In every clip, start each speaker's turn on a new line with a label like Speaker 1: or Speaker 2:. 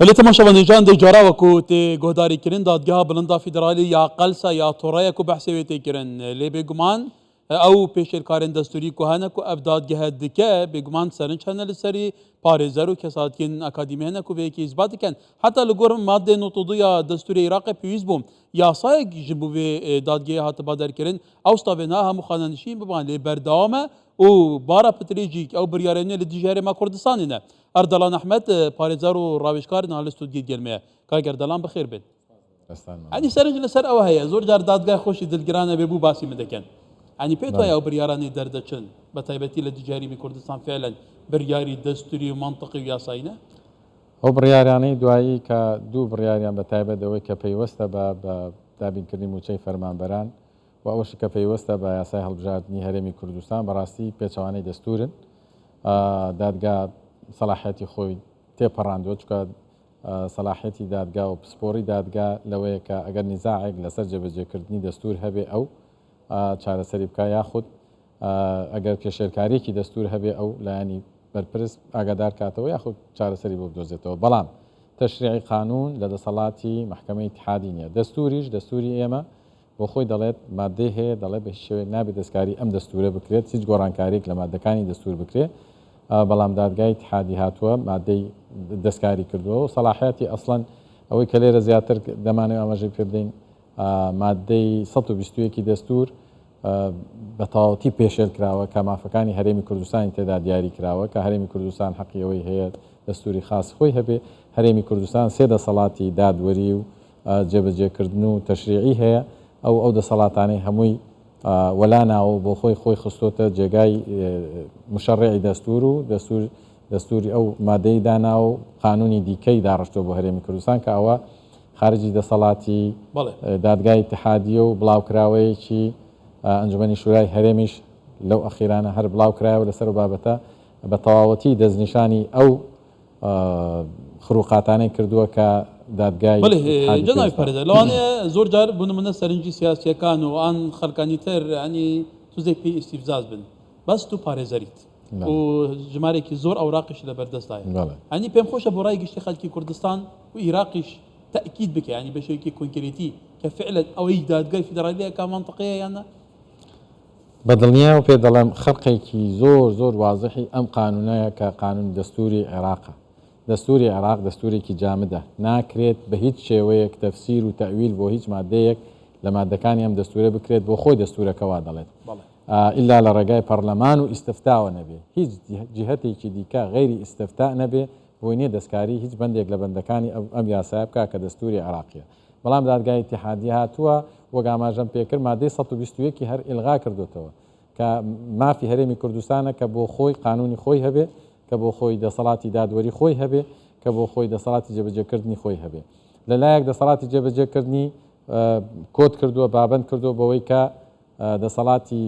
Speaker 1: Li temaşevanêjan dê cara wekû tê guhdarîkirin Dadgeha Bilinda Federalî ya qels e ya tore ye ku behsê wê tê kirin. Lê bêguman ew pêşêlkarên destûrî ku hene ku ev dadgehe dike bêguman serinc hene li serî parêzer û kesatiyên akadîmî hene ku vê yekê îsbat dikin. Heta li gor maddê 92 ya destûrê Iraqê pêwîst bû yasayek ji bo vê dadgehê hatiba derkirin. Ew stavê niha hemû xanenişîn biban lê berdewam e û bara pitirê jî ew biryarên li dijî Herêma Kurdistanê ne. Erdelan Ehmed, parêzer û rawêjkar niha li stûdyê gel me ye. Kak Erdelan bi xêr bên. Enî serinc li ser ew heye. Zor car dadgeh xweşî dilgiran e bê bû basî min dikin. Enî pê toye ew biryaranê derdiçin. Bi taybetî li dijî Herêmî Kurdistan fêlen biryarî destûrî û mantiqî û yasayî ne.
Speaker 2: ئەو بڕیارانەی دوایی کە دوو بڕیاریان بە تایبەت ئەوەی کە پەیوەستە بە بە دابینکردنی مووچەی فەرمانبەران و ئەوەشی کە پەیوەستە بە یاسای هەڵبژاردنی هەرێمی کوردستان بەڕاستی پێچەوانەی دەستورن. دادگا سەلاحیەتی خۆی تێپەڕاندووە، چونکە سەلاحیەتی دادگا و پسپۆڕی دادگا لەوەیە کە ئەگەر نیزاعێک لەسەر جێبەجێکردنی دەستور هەبێ ئەو چارەسەری بکا، یاخود ئەگەر پێشێلکاریەکی دەستور هەبێ ئەو لایەنی بەرپرس ئاگادار کاتەوە یاخود چارەسەری بۆ بدۆزێتەوە. بەڵام تەشریعی قانون لە دەسەڵاتی مەحکەمەی ئیتحادی نییە. دەستوریش دەستوری ئێمە بۆ خۆی دەڵێت ماددەی هەیە دەڵێت بە هیچ شێوەیەک نابێت دەستکاری ئەم دەستوورە بکرێت، هیچ گۆڕانکارییەک لە ماددەکانی دەستوور بکرێت، بەڵام دادگای ئیتحادی هاتووە ماددەی دەستکاری کردووە و سەڵاحیاتی ئەسڵەن ئەوەی کە لێرە زیاتر دەمانەوێت ئاماژەی پێ بدەین ماددەی 121 دەستوور بە تەواوەتی پێشێل کراوە کە مافەکانی هەرێمی کوردستانی تێدا دیاری کراوە کە هەرێمی کوردستان حەقی ئەوەی هەیە دەستووری خاص خۆی هەبێ هەرێمی کوردستان سێ دەسەڵاتی دادوەری و جێبەجێکردن و تەشریعی هەیە، ئەو ئەو دەسەڵاتانەی هەمووی وەلا ناوە و بۆ خۆی خۆی خستۆتە جێگای مشەڕیعی دەستوور و دەستوور دەستووری ئەو مادەی داناوە و قانوونی دیکەی داڕشتووە بۆ هەرێمی کوردستان کە ئەوە خارجی دەسەڵاتی دادگای ئیتحادیە و بڵاوکراوەیەکی ئەنجومەنی شورای هەرێمیش لەو ئەخیرانە هەر بڵاو کرایەوە لەسەر ئەو بابەتە بە تەواوەتی دەستنیشانی ئەو خروقاتانەی کردووە کە دادگای
Speaker 1: بەڵێ
Speaker 2: ئیتحادی
Speaker 1: جەنابی
Speaker 2: پێویستە.
Speaker 1: پارێزەر لەوانەیە زۆر جار بۆ نمونە سەرنجی سیاسیەکان و ئان خەلکانی تر یانی توزێک پێی ئیستیفزاز بن بەس تو پارێزەریت و
Speaker 2: بەڵێ.
Speaker 1: ژمارێکی زۆر ئەوراقیش لەبەر دەستدایە
Speaker 2: بەڵێ.
Speaker 1: یانی پێم خۆشە بۆ ڕای گشتی خەلکی کوردستان و ئیراقیش تەئکید بکە یانی بە شێوەیەکی کۆنکرێتی کە فعلەن ئەوەی دادگای فیدرالی ئەکا مەنتقیە یان نا؟
Speaker 2: بە دڵنیایەوە پێت دەڵێم خەرقێکی زۆر زۆر وازحی ئەم قانونەیە کە قانونی دەستوری عێراقە. دەستوری عێراق دەستورێکی جامدە، ناکرێت بە هیچ شێوەیەک تەفسیر و تەئویل بۆ هیچ مادەیەک لە مادەکانی ئەم دەستورە بکرێت، بۆ خۆی دەستورەکە وا دەڵێت ئیلا لە ڕێگای پەڕلەمان و ئیستفتاوە نەبێ، هیچ جیهەتێکی دیکە غەیری ئیستفتاء نەبێ بۆی نیە دەستکاری هیچ بەندێک لە بەندەکانی ئەم یاسایە بکا کە دەستوری عێراقیە. بەڵام دادگای ئیتیحادی هاتووە وەک ئاماژەم پێکرد مادەی 121 ی هەر ئیلغا کردۆتەوە کە مافی هەرێمی کوردستانە کە بۆ خۆی قانونی خۆی هەبێ کە بۆ خۆی دەسەڵاتی دادوەری خۆی هەبێ کە بۆ خۆی دەسەڵاتی جێبەجێکردنی خۆی هەبێ لە لایەک دەسەڵاتی جێبەجێکردنی کۆت کردووە بابند کردووە بەوەی کە دەسەڵاتی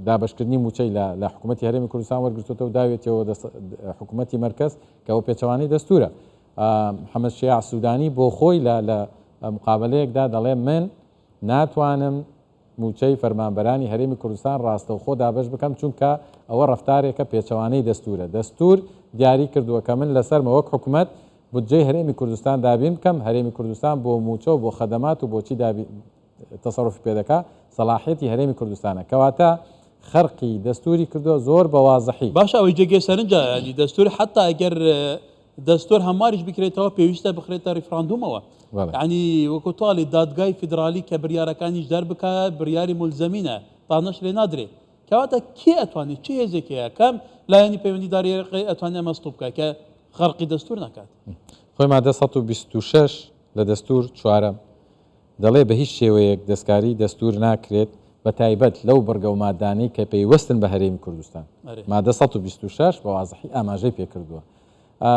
Speaker 2: دابشکردنی موچەی لە حکوومەتی هەرێمی کوردستان وەرگرتوتەوە داوێتەوە حکوومەتی مەرکەز کە ئەو پێچەوانەی دەستورە محەمەد شیاع سودانی بۆ خۆی لە لە مقابەلەیەکدا دەڵێ من ناتوانم مووچەی فەرمانبەرانی هەرێمی کوردستان ڕاستەوخۆ دابەش بکەم چونکە ئەوە ڕەفتارێکە پێچەوانەی دەستورە دەستور دیاری کردووە کە من لەسەرمە وەک حکومەت بودجەی هەرێمی کوردستان دابین بکەم هەرێمی کوردستان بۆ مووچە و بۆ خەدەمات و بۆچی دابین تەسەروفی پێ دەکا سەڵاحیەتی هەرێمی کوردستانە کەواتە خەرقی دەستوری کردووە زۆر بە وازحی.
Speaker 1: باشە ئەوەی جێگەی سەرنجە یانی دەستور حەتا ئەگەر دەستور هەمواریش بکرێتەوە پێویستە بخرێتە ریفراندومەوە یانی وەکو تۆ ئەڵێی دادگای فیدرالی کە بریارەکانیش دەربکا بریاری مولزەمینە تانەش لێ نادرێ کەواتە کێ ئەتوانێت چ هێزێک هەیە کام لایەنی پەیوەندیداری ئەتوانێت ئەمە ستۆپ بکات کە غەرقی دەستور نەکات؟
Speaker 2: خۆی مادە 126 لە دەستور چوارەم دەڵێ بە هیچ شێوەیەک دەستکاری دەستوور ناکرێت بە تایبەت لەو بڕگە و مادانەی کە پەیوەستن بە هەرێمی کوردستان. مادە 126 بە وازحی ئاماژەی پێکردووە.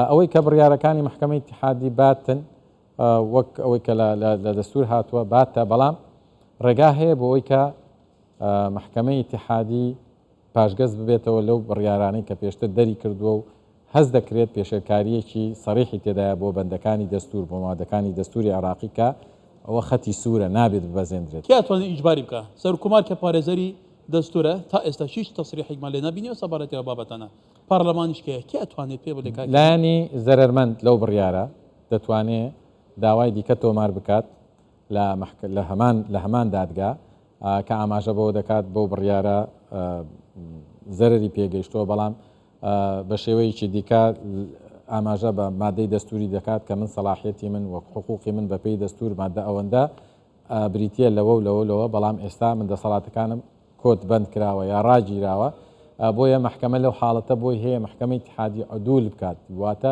Speaker 2: ئەوەی کە بڕیارەکانی مەحکەمەی ئیتیحادی باتن وەک ئەوەی کە لە دەستوور هاتووە باتە، بەڵام ڕێگا هەیە بۆ ئەوەی کە مەحکەمەی ئیتیحادی پاشگەز ببێتەوە لەو بڕیارانەی کە پێشتر دەری کردووە و هەست دەکرێت پێشێلکارییەکی سەریحی تێدایە بۆ بەندەکانی دەستوور، بۆ مادەکانی دەستووری عێراقی کە ئەوە خەتی سوورە نابێت ببەزێندرێت.
Speaker 1: کێ ئەتوانێت ئیجباری بکا؟ سەرکۆمار کە پارێزەری دەستوورە تا ئێستاش هیچ تەسریحێکمان لێ نەبینیوە سەبارەتی ئەو بابەتانە. پارلەمانیش کێیە؟ کێ ئەتوانێت پێ بڵێ کاک؟
Speaker 2: لایەنی زەرەرمەند لەو بڕیارە. دەتوانێ داوای دیکە تۆمار بکات لە لە هەمان لە هەمان دادگا کە ئاماژە بەوە دەکات بەو بڕیارە زەرەری پێگەیشتووە بەڵام بە شێوەیەکی دیکە ئاماژە بە مادەی دەستوری دەکات کە من سەلاحیەتی من وەک حقوقی من بەپێی دەستور مادە ئەوەندە بریتە لەوە و لەوە لەوە بەڵام ئێستا من دەسەڵاتەکانم کۆت بەند کراوە یا ڕاگیراوە بۆیە مەحکەمە لەو حاڵەتە بۆی هەیە مەحکەمەی ئیتحادی عدول بکات واتە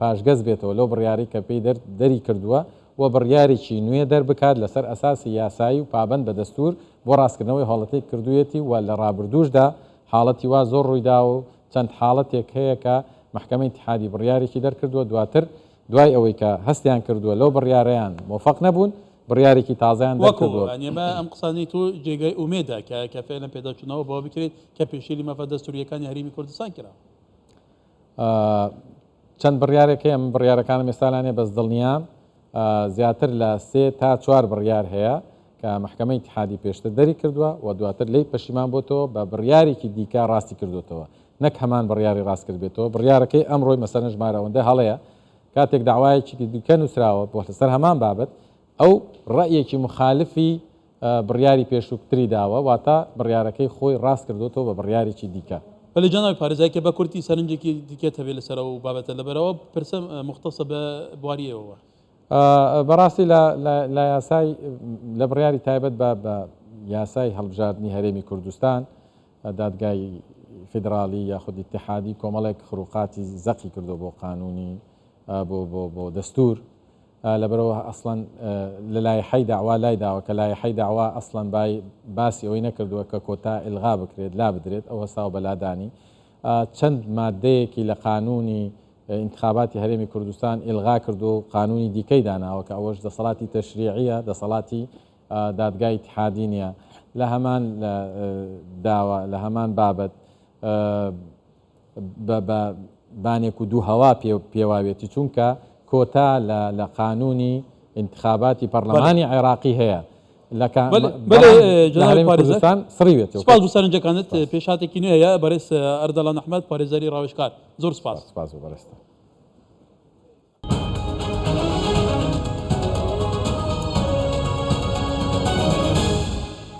Speaker 2: پاشگەز بێتەوە لەو بڕیارەی کە پێی دەری کردووە و بڕیارێکی نوێ دەربکات لەسەر ئەساسی یاسایی و پابەند بە دەستور بۆ ڕاستکردنەوەی هەڵەتێک کردوویەتی و لە ڕابردووشدا حاڵەتی وا زۆر ڕوویداوە و چەند حاڵەتێک هەیە کە مەحکەمەی ئیتحادی بڕیارێکی دەرکردووە دواتر دوای ئەوەی کە هەستیان کردووە لەو بڕیارەیان مۆفەق نەبوون بڕیارێکی تازەیان
Speaker 1: وەکو
Speaker 2: دەرکردووە.
Speaker 1: یانی ئەمە ئەم قسانەی تۆ جێگای ئومێدە کە کە فعلەن پێداچوونەوە بەوە بکرێت کە پێشێلی مافە دەستوورییەکانی هەرێمی کوردستان کراوە.
Speaker 2: چەند بڕیارێک هەیە من بڕیارەکانم ئێستا لانێ بەس دڵنیام زیاتر لە سێ تا چوار بڕیار هەیە کە مەحکەمەی ئیتحادی پێشتر دەری کردووە و دواتر لێی پەشیمان بۆتەوە بە بڕیارێکی دیکە ڕاستی کردوێتەوە نەک هەمان بڕیاری ڕاست کردبێتەوە بڕیارەکەی ئەمڕۆی مەسەلەن ژمارە ئەوەندە هەڵەیە کاتێک داوایەکی دیکە نووسراوە بۆ لەسەر هەمان بابەت ئەو ڕەئیەکی مخالفی بڕیاری پێشووتری داوە، واتە بڕیارەکەی خۆی ڕاست کردۆتەوە بە بڕیارێکی دیکە.
Speaker 1: بەلی جەنابی پارێزەر کە بە کورتی سەرنجێکی دیکەت هەبێ لەسەر ئەو بابەتە لەبەرئەوە پرسم موختەسە بە بواری ئێوەوە.
Speaker 2: بەڕاستی لە لە یاسای لە بڕیاری تایبەت بە بە یاسای هەڵبژاردنی هەرێمی کوردستان دادگای فیدراڵی یاخود ئیتحادی کۆمەڵێک خروقاتی زەقی کردووە بۆ قانونی بۆ بۆ بۆ دەستور لەبەرئەوە ئەسڵەن لە لایحەی دەعوا لای داوە کە لایحەی دەعوا ئەسڵەن بای باسی ئەوەی نەکردووە کە کۆتا ئیلغا بکرێت لا بدرێت ئەو هەستاوە بە لادانی چەند مادەیەکی لە قانونی ئینتخاباتی هەرێمی کوردستان ئیلغا کردو و قانونی دیکەی داناوە کە ئەوەش دەسەڵاتی تەشریعیە دەسەڵاتی دادگای ئیتحادی نییە لە هەمان داوا لە هەمان بابەت بە بە بانێک و دوو هەوا پێ پێواوێتی چونکە کۆتا لە لە قانونی ئینتخاباتی پەڕلەمانی عێراقی هەیە لە کە
Speaker 1: بەلێ
Speaker 2: بەڵام لە
Speaker 1: جەنابی
Speaker 2: هەرێمی
Speaker 1: پارێزەر
Speaker 2: کوردستان سڕیوێتەوە
Speaker 1: سپاس بۆ سەرنجەکانت
Speaker 2: سپاس
Speaker 1: پێشهاتێکی نوێ هەیە بەڕێز ئەردەڵان ئەحمەد پارێزەری ڕاوێژکار زۆر سپاس.
Speaker 2: سپاس بۆ بەڕێزتان.